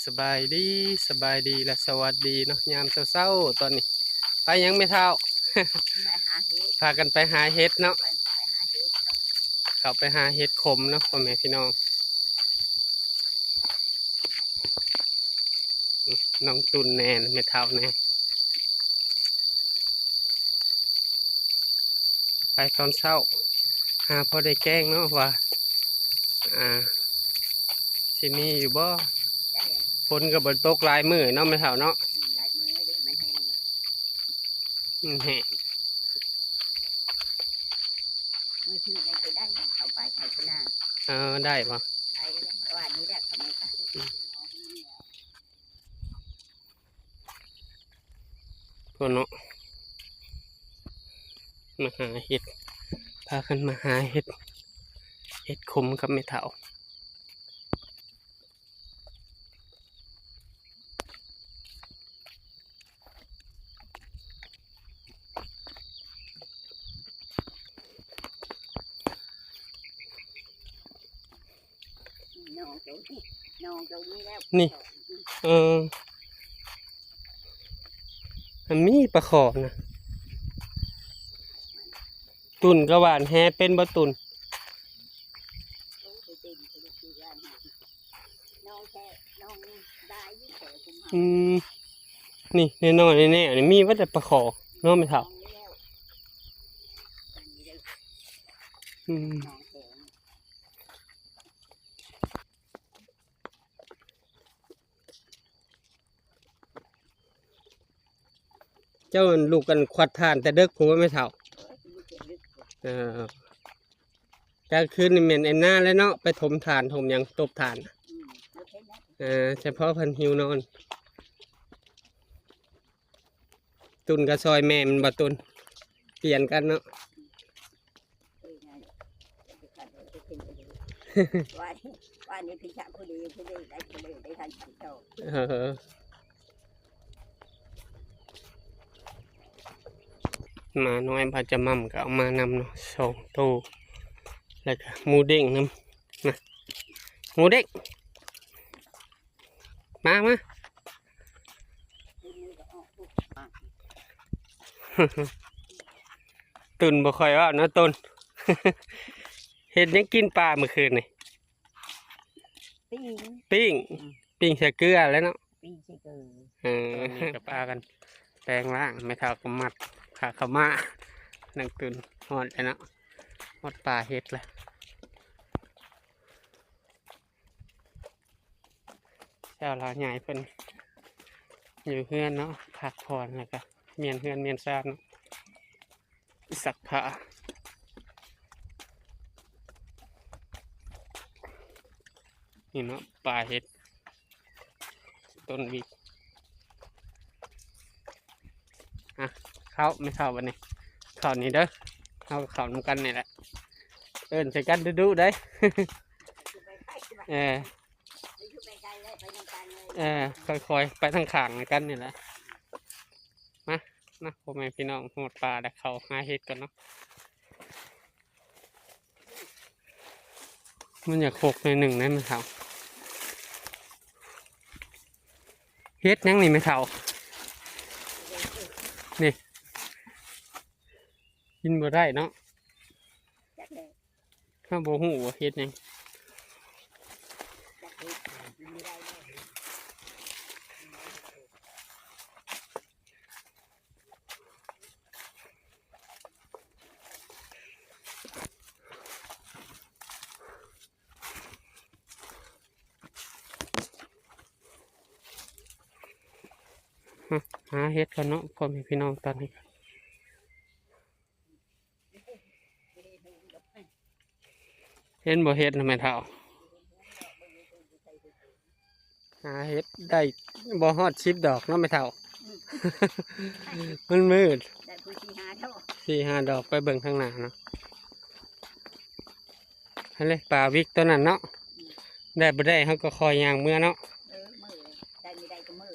ສະບາຍດີ ສະບາຍດີ ແລະ ສະຫວັດດີເນາະ ຍາມເຊົ້າໆ ຕອນນີ້ ໄປຫຍັງແມ່ເຖົ້າ? ໄປຫາເຫັດ ພາກັນໄປຫາເຫັດເນາະ ໄປ ໄປຫາເຫັດ ເຂົ້າໄປຫາເຫັດຂົມເນາະ ພໍ່ແມ່ພີ່ນ້ອງ ນ້ອງຕຸ່ນແດ່ ແມ່ເຖົ້າແດ່ ໄປຕອນເຊົ້າ ຫາພໍໄດ້ແກງເນາະ ວ່າ ອ່າ ຊິມີຢູ່ບໍ່? ຝົນກໍບໍ່ຕົກຫຼາຍມື້ເນາະ ແມ່ເຖົ້າເນາະ ອືມ ຫຼາຍມື້ເດ້ ມັນແຫ້ງ ມັນແຫ້ງ ມື້ຊື່ໄດ້ ກໍໄດ້ເຂົ້າໄປ ໄປນາ ເອີ ໄດ້ບໍ່? ໄດ້ແລ້ວ ວານນີ້ແຫຼະ ເຂົ້າມາ ອືມ ພຸ້ນເນາະ ມາຫາເຫັດ ພາກັນມາຫາເຫັດ ເຫັດຂົມກັບແມ່ເຖົ້າ ໜອງໂຕນີ້ ໜອງໂຕນີ້ແລ້ວ ນີ້ ເອີ ມັນມີປາຂໍນະ ຕຸ່ນກໍຫວ່ານແຫເປັນບໍ່ຕຸ່ນ? ອືມ ນີ້ນ້ອຍໆ ແນ່ໆ ນີ້ມີເບິດແຫຼະປາຂໍເນາະ ແມ່ເຖົ້າ ອືມ. ເຈົ້າລຸກກັນຄວັດຖ່ານແຕ່ເດິກພຸ້ນແມ່ເຖົ້າ? ເອີ ກາງຄືນນີ້ແມ່ນໄອ້ນາແລ້ວເນາະ ໄປຖົມຖ່ານຖົມຫຍັງ ຕົບຖ່ານ ອືມ ເອີ ສະເພາະເພິ່ນຫິວນອນ ຕຸ່ນກໍຊ່ອຍແມ່ແມ່ນບໍ່ຕຸ່ນ? ປ່ຽນກັນເນາະ ວານ ວານນີ້ພິຊະຜູ້ດີ ຜູ້ດີໄດ້ ຜູ້ດີໄດ້ທັນກິນເຂົ້າ ເອີ ໝານ້ອຍບາດຈະໝ່ຳກໍເອົາມານຳເນາະ ສອງໂຕ ແລ້ວກໍໝູເດ້ງນຳ ນະ ໝູເດ້ງ ມາ ມາ ຕຸ່ນບໍ່ຄ່ອຍເວົ້າເນາະຕຸ່ນ ເຮັດຫຍັງກິນປາມື້ຄືນນີ້? ປີ້ງ ປີ້ງ ອືມ ປີ້ງໃສ່ເກືອແຫຼະເນາະ ປີ້ງໃສ່ເກືອ ເອີ ຕອນນີ້ກໍພາກັນແປງລ້າງ ແມ່ເຖົ້າກໍມັດຜ້າຂາວມ້າ ນາງຕຸ່ນຮອດແລ້ວເນາະ ຮອດປ່າເຫັດແລ້ວ. ຊາວລາວໃຫຍ່ເພິ່ນຢູ່ເຮືອນເນາະ ພັກຜ່ອນ ແລ້ວກະມ້ຽນເຮືອນມ້ຽນຊານເນາະ ຊັກຜ້າ ນີ້ເນາະ ປ່າເຫັດ ຕົ້ນວິກ. ອ່ະ ເຂົ້າ ແມ່ເຖົ້າ ບັດນີ້ ເຂົ້ານີ້ເດີ ເຮົາເຂົ້ານຳກັນນີ້ແຫຼະ ເອີ້ນໃສ່ກັນດຸໆ ເດີ ເອີ ເອີ ຄ່ອຍໆ ໄປທາງຂ້າງນຳກັນນີ້ແຫຼະ ມາ ມາ ພໍ່ແມ່ພີ່ນ້ອງ ຮອດປ່າແລ້ວ ເຂົ້າຫາເຫັດກ່ອນເນາະ. ມັນຢາກຄົກໜ້ອຍໜຶ່ງໄດ໋ແມ່ເຖົ້າ ເຫັດຫຍັງນີ້ແມ່ເຖົ້າ? ນີ້ ກິນບໍ່ໄດ້ເນາະ ເຮົາບໍ່ຮູ້ວ່າເຫັດຫຍັງ. ຫາ ຫາເຫັດກ່ອນເນາະ ພໍ່ແມ່ພີ່ນ້ອງ ຕອນນີ້ ເຫັນບໍ່ເຫັດນະແມ່ເຖົ້າ? ຫາເຫັດໄດ້ບໍ່ຮອດສິບດອກເນາະແມ່ເຖົ້າ ອືມ ມັນມືດ ໄດ້ພຸ້ນສີ່ຫ້າດອກ ສີ່ຫ້າດອກ ໄປເບິ່ງທາງໜ້າເນາະ ຫັ້ນເລີຍ ປາວິກຕົວນັ້ນເນາະ ອືມ ໄດ້ບໍ່ໄດ້ເຮົາກໍຄ່ອຍຍ່າງເມືອເນາະ ເອີ ມື້ ໄດ້ບໍ່ໄດ້ກໍມື້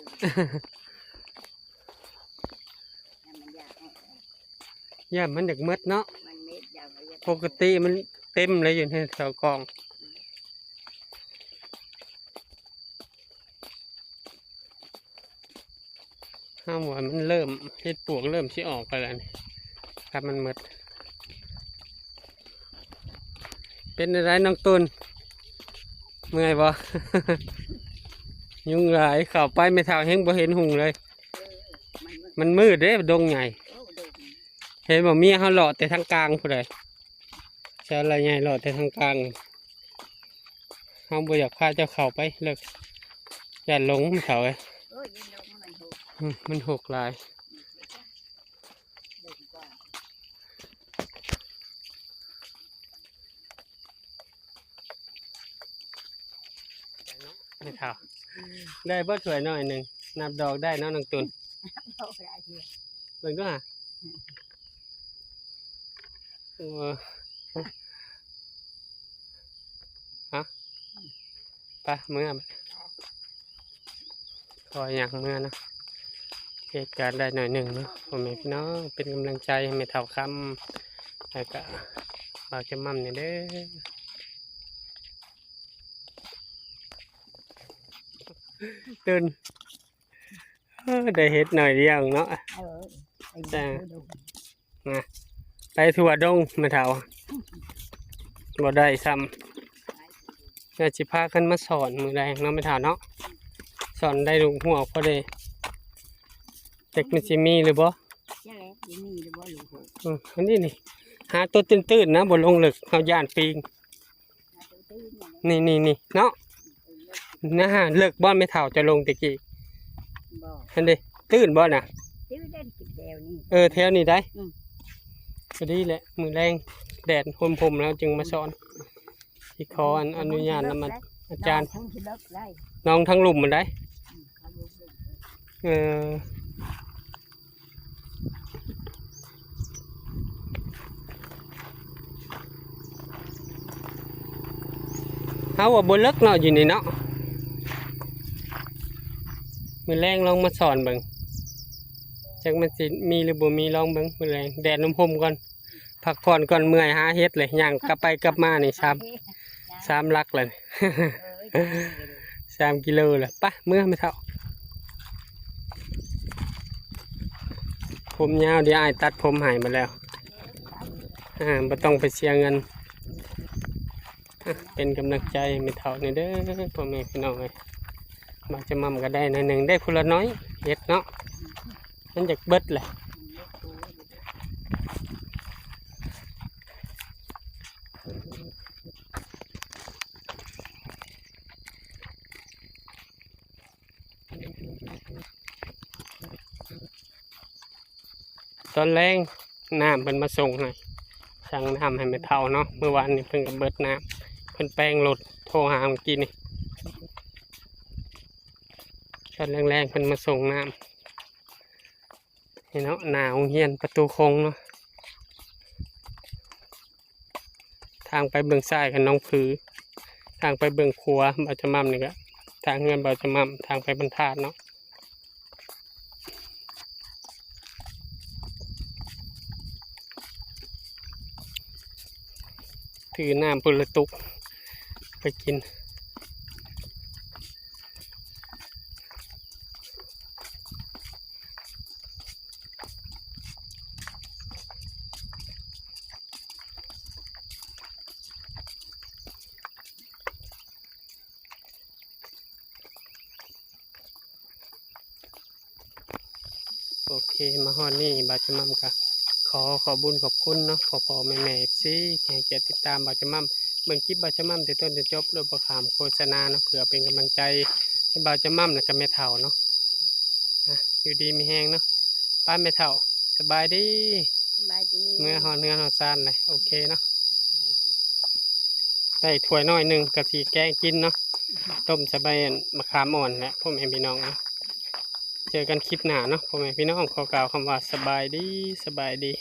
ຢ້ານມັນຢາກໝົດເນາະ ມັນເມັດ ຢ້ານມັນຢາກ ປົກກະຕິມັນເຕັມເລີຍຢູ່ໃນແຖວກອງ ອືມ. ອ້າວ ມັນເລີ່ມ ເຫັດປວກເລີ່ມຊິອອກແລ້ວນີ້ ຄັບ ມັນໝົດ. ເປັນຈັ່ງໃດນ້ອງຕຸນ ເມື່ອຍບໍ່? ຍຸງຫຼາຍ ເຂົ້າໄປແມ່ເຖົ້າແຮງບໍ່ເຫັນຮຸ່ງເລີຍ ມັນມືດເດ້ ດົງໃຫຍ່. ເຫັນບໍ່ ເມຍເຮົາເລາະແຕ່ທາງກາງພຸ້ນໃດ ສາລະໃຫຍ່ເລາະແຕ່ທາງກາງ ເຮົາບໍ່ຢາກພາເຈົ້າເຂົ້າໄປເລິກ ຢ້ານຫຼົງເຖົ້າເອີຍ. ໂອ້ຍ ຢ້ານຫຼົງ ມັນຫົກ ອືມ ມັນຫົກຫຼາຍ ແມ່ເຖົ້າ ໄດ້ບໍ່ຖ້ວຍນ້ອຍໜຶ່ງ ນັບດອກໄດ້ເນາະນ້ອງຕຸນ ເບິ່ງດູຫາ. ເອີ ຮະ ໄປເມືອ ຂໍຫຍັງເມືອເນາະ ເຮັດການໄດ້ໜ້ອຍໜຶ່ງເນາະ ພໍ່ແມ່ພີ່ນ້ອງ ເປັນກຳລັງໃຈໃຫ້ແມ່ເຖົ້າຄຳ ແລ້ວກະບ່າວຈະໝ່ຳນີ້ເດີ ຕື່ນ. ເອີ ໄດ້ເຫັດໜ້ອຍດຽວເນາະ ເອີ ໄປທົ່ວດົງແມ່ເຖົ້າ ບໍ່ໄດ້ຊ້ຳ ແລ້ວຊິພາກັນມາສອນມື້ແລງເນາະແມ່ເຖົ້າເນາະ ສອນໄດ້ລູກຫົວພໍດີ ຈັກມັນຊິມີຫຼືບໍ່ ຈັກແຫຼະ ຊິມີຫຼືບໍ່ລູກຫົວ ອືມ ອັນນີ້ນີ້ ຫາໂຕຕື້ນໆນະ ບໍ່ລົງເລິກ ເຮົາຢ້ານປີງ. ນີ້ໆໆ ເນາະ ນະ ເລິກບໍ່ແມ່ເຖົ້າ ເຈົ້າລົງແຕ່ກີ້ ຫັ້ນເດ້ ຕື້ນບໍ່ນະ ເອີ ແຖວນີ້ໄດ໋ ອືມ ພໍດີແຫຼະ ມື້ແລງແດດຮົ່ມໆແລ້ວຈຶ່ງມາສອນ ຊິຂໍອະນຸຍາດນຳອາຈານ ນ້ອງທາງລຸ່ມມັນໄດ໋ ເອີ. ເຮົາວ່າບໍ່ເລິກເນາະ ຢູ່ນີ້ເນາະ ມື້ແລງລອງມາສອນເບິ່ງ ຈັກມັນຊິມີຫຼືບໍ່ມີ ລອງເບິ່ງມື້ແລງ ແດດຮົ່ມໆກ່ອນ ພັກຜ່ອນກ່ອນ ເມື່ອຍຫາເຫັດເລີຍ ຍ່າງກັບໄປກັບມານີ້ ສາມ ສາມຫຼັກແລ້ວ ສາມກິໂລແລ້ວ ໄປເມືອແມ່ເຖົ້າ ຜົມຍາວ ດຽວອ້າຍຕັດຜົມໃຫ້ໝົດແລ້ວ ອາ ບໍ່ຕ້ອງໄປເສຍເງິນ ອາ ເປັນກຳລັງໃຈໃຫ້ແມ່ເຖົ້າແດ່ເດີ ພໍ່ແມ່ພີ່ນ້ອງເອີຍ ບ່າວຈະໝ່ຳກໍໄດ້ໜ້ອຍໜຶ່ງ ໄດ້ຜູ້ລະໜ້ອຍ ເຫັດເນາະ ມັນຢາກເບິດແຫຼະ. ຕອນແລງນ້ຳເພິ່ນມາສົ່ງໃຫ້ ສັ່ງນ້ຳໃຫ້ແມ່ເຖົ້າເນາະ ມື້ວານນີ້ເພິ່ນກໍເບິດນ້ຳ ເພິ່ນແປງລົດ ໂທຫາມື້ກີ້ນີ້ ຕອນແລງໆເພິ່ນມາສົ່ງນ້ຳ ນີ້ເນາະ ໜ້າໂຮງຮຽນປະຕູຄົງເນາະ ທາງໄປເບື້ອງຊ້າຍກໍໜອງຜື ທາງໄປເບື້ອງຂວາບ່າວຈະໝ່ຳນີ້ກໍທາງເຮືອນບ່າວຈະໝ່ຳ ທາງໄປບັນທາດເນາະ ຖືນ້ຳພຸ້ນລະຕຸກໄປກິນ. ໂອເຄ ມາຮອດນີ້ບ່າວຈະໝ່ຳກໍຂໍຂອບບຸນຂອບຄຸນເນາະ ພໍ່ໆແມ່ໆ ເອັຟຊີ ທີ່ໃຫ້ກຽດຕິດຕາມບ່າວຈະໝ່ຳ ເບິ່ງຄລິບບ່າວຈະໝ່ຳແຕ່ຕົ້ນຈົນຈົບ ໂດຍບໍ່ຂ້າມໂຄສະນາເນາະ ເພື່ອເປັນກຳລັງໃຈໃຫ້ບ່າວຈະໝ່ຳ ແລະກະແມ່ເຖົ້າເນາະ ອ່ະ ຢູ່ດີມີແຮງເນາະ ໄປແມ່ເຖົ້າ ສະບາຍດີ ສະບາຍດີ ເມືອຮອດເຮືອນຮອດຊານແຫຼະ ໂອເຄເນາະ ໄດ້ຖ້ວຍນ້ອຍໜຶ່ງ ກະຊິແກງກິນເນາະ ຕົ້ມໃສ່ໃບ ອັນ ມະຂາມອ່ອນແຫຼະ ພໍ່ແມ່ພີ່ນ້ອງເນາະ ເຈີກັນຄລິບໜ້າເນາະ ພໍ່ແມ່ພີ່ນ້ອງ ຂໍກ່າວຄຳວ່າສະບາຍດີ ສະບາຍດີ.